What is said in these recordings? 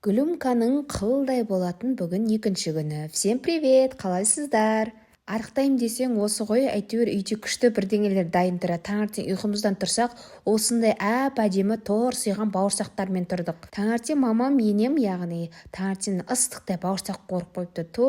Гүлімканың қылдай болатын бүгін екінші күні. Всем привет, қалайсыздар? Арықтайым десең, осы ғой, әйтеуір үйде күшті бірдеңелер дайын тұрады. Таңертең ұйқымыздан тұрсақ, осындай әп-әдемі торсиған бауырсақтармен тұрдық. Таңертең мамам, енем, яғни, таңертең ыстықтай бауырсақ қуырып қойыпты. Ту,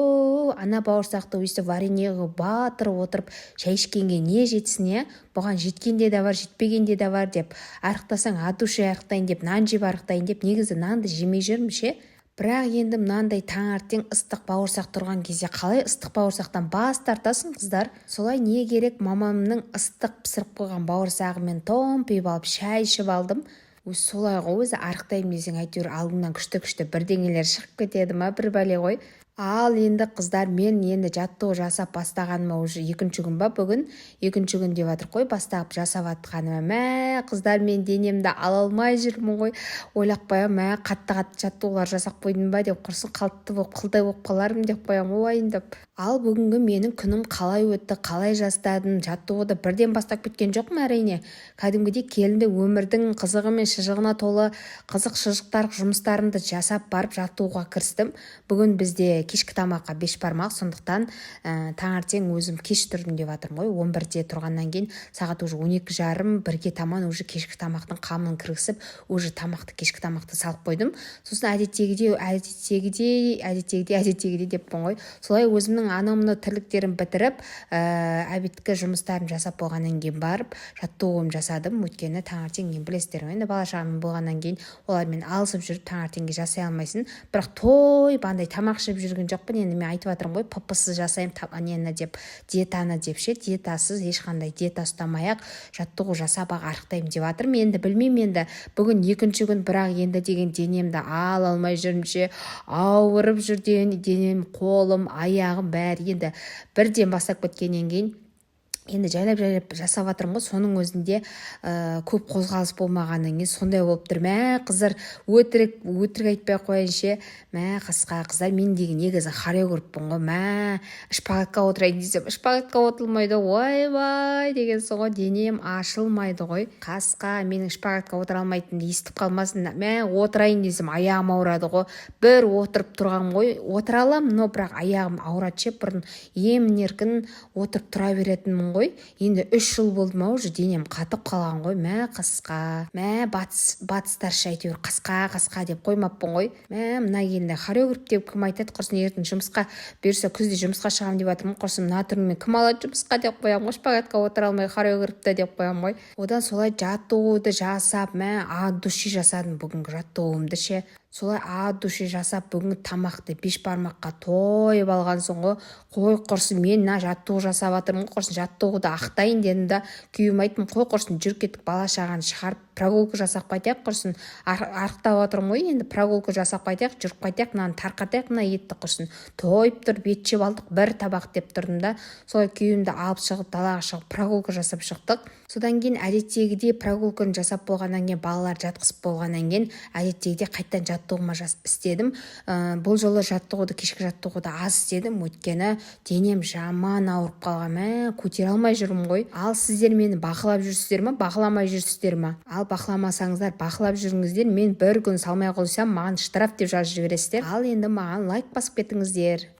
ана бауырсақты өйстіп варенье ге батырып отырып шай ішкенге не жетсін, иә? Бұған жеткенде де бар, жетпегенде де бар деп, арықтасаң, от души арықтайын деп, нан жеп арықтайын деп. Негізі нанды жемей жүрмін ше, бірақ енді мынандай таңертең ыстық бауырсақ тұрған кезде қалай ыстық бауырсақтан бас тартасың, қыздар? Солай, не керек, мамамның ыстық пісіріп қойған бауырсағымен томпиып алып, шай ішіп алдым. Өзі солай ғой, өзі арықтаймын десең, әйтеуір алдыңнан күшті-күшті бірдеңелер шығып кетеді ма, бір бәле ғой. Ал енді, қыздар, мен енді жаттығу жасап бастағаныма уже екінші күн ба? Бүгін екінші күн деп жатыр қой бастап жасап жатқаныма. Мә, қыздар, мен денемді ала алмай жүрмін ғой. Ойлап қоямын: мә, қатты-қатты жаттығулар жасап қойдым ба деп, құрсын, қалыпты болып, қылдай болып қалармын деп қоямын ғой уайымдап. Ал бүгінгі менің күнім қалай өтті, қалай жастадым? Жаттығуды бірден бастап кеткен жоқпын, әрине. Кәдімгідей келінді өмірдің қызығы мен шыжығына толы қызық шыжықтар жұмыстарымды жасап барып, жаттығуға кірістім. Бүгін бізде кешкі тамаққа бешбармақ, сондықтан таңертең өзім кеш тұрдым деп жатырмын ғой. 11-де тұрғаннан кейін сағат уже 12:30, 1-ге таман уже кешкі тамақтың қамын кіргізіп, уже тамақты, кешкі тамақты салып қойдым. Сосын әдеттегідей, әдеттегідей, әдеттегідей, әдеттегідей деппін ғой, солай өзімнің анау мынау тірліктерін бітіріп, обедкі жұмыстарын жасап болғаннан кейін барып жаттығуымды жасадым. Өйткені таңертең, енді білесіздер ғой, енді бала шағамен болғаннан кейін, олармен алысып жүріп таңертеңге жасай алмайсың. Бірақ тойып андай тамақ ішіп жүрген жоқпын. Енді мен айтып жатырмын ғой, ПП-сыз жасаймын нені деп, диетаны деп ше. Диетасыз, ешқандай диета ұстамай ақ, жаттығу жасап ақ арықтаймын деп жатырмын. Енді білмеймін, енді бүгін екінші күн, бірақ енді деген денемді ала алмай жүрмін ше. Ауырып жүр денем, қолым, аяғым, бәрі. Енді бірден бастап кеткеннен кейін, енді жайлап жайлап жасап жатырмын ғой, соның өзінде көп қозғалыс болмағаннан кейін сондай болып тұр. Мә, қыздар, өтірік, өтірік айтпай ақ қояйын ше. Мә, қасқа қыздар, мен деген негізі хореографпын ғой. Мә, шпагатқа отырайын десем, шпагатқа отырылмайды. Ойбай дегенсің ғой, денем ашылмайды ғой. Қасқа, менің шпагатқа отыра алмайтынымды естіп қалмасын. Мә, отырайын десем, аяғым ауырады ғой. Бір отырып тұрғанмын ғой. Отыра аламын, но бірақ аяғым ауырады ше. Бұрын емін еркін отырып тұра беретінмін ғой. Енді 3 жыл болды ма, уже денем қатып қалған ғой. Мә, қасқа, мә, батыс, батыстарша әйтеуір қасқа, қасқа деп қоймаппын ғой. Мә, мына енді хореограф деп кім айтады, құрсын? Ертең жұмысқа, бұйырса, күзде жұмысқа шығамын деп жатырмын. Құрсын, мына түріммен кім алады жұмысқа деп қоямын ғой. Шпагатқа отыра алмай хореографты деп қоямын ғой. Одан солай жаттығуды жасап, мә, от души жасадым бүгінгі жаттығуымды ше. Солай от души жасап, бүгінгі тамақты бешбармаққа тойып алғансың ғой. Қой, құрсын, мен мына жаттығу жасап жатырмын ғой, құрсын, жаттығуды ақтайын дедім да, күйеуіме айттым: «Қой, құрсын, жүріп кеттік, бала шағаны шығарып, прогулка жасап қайтайық, құрсын, арықтап жатырмын ғой енді, прогулка жасап қайтайық, жүріп қайтайық, мынаны тарқатайық, мына етті, құрсын, тойып тұрып ет жеп алдық бір табақ», — деп тұрдым да, солай күйеуімді алып шығып, далаға шығып, прогулка жасап шықтық. Содан кейін әдеттегідей прогулканы жасап болғаннан кейін, балаларды жатқызып болғаннан кейін, әдеттегідей қайтадан жаттығуыма істедім. Бұл жолы жаттығуды, кешкі жаттығуды аз істедім, өйткені денем жаман ауырып қалған. Мә, көтере алмай жүрмін ғой. Ал сіздер мені бақылап жүрсіздер ма, бақыламай жүрсіздер ма? Ал бақыламасаңыздар, бақылап жүріңіздер. Мен бір күн салмай қойсам, маған штраф деп жазып жібересіздер. Ал енді маған лайк басып кетіңіздер.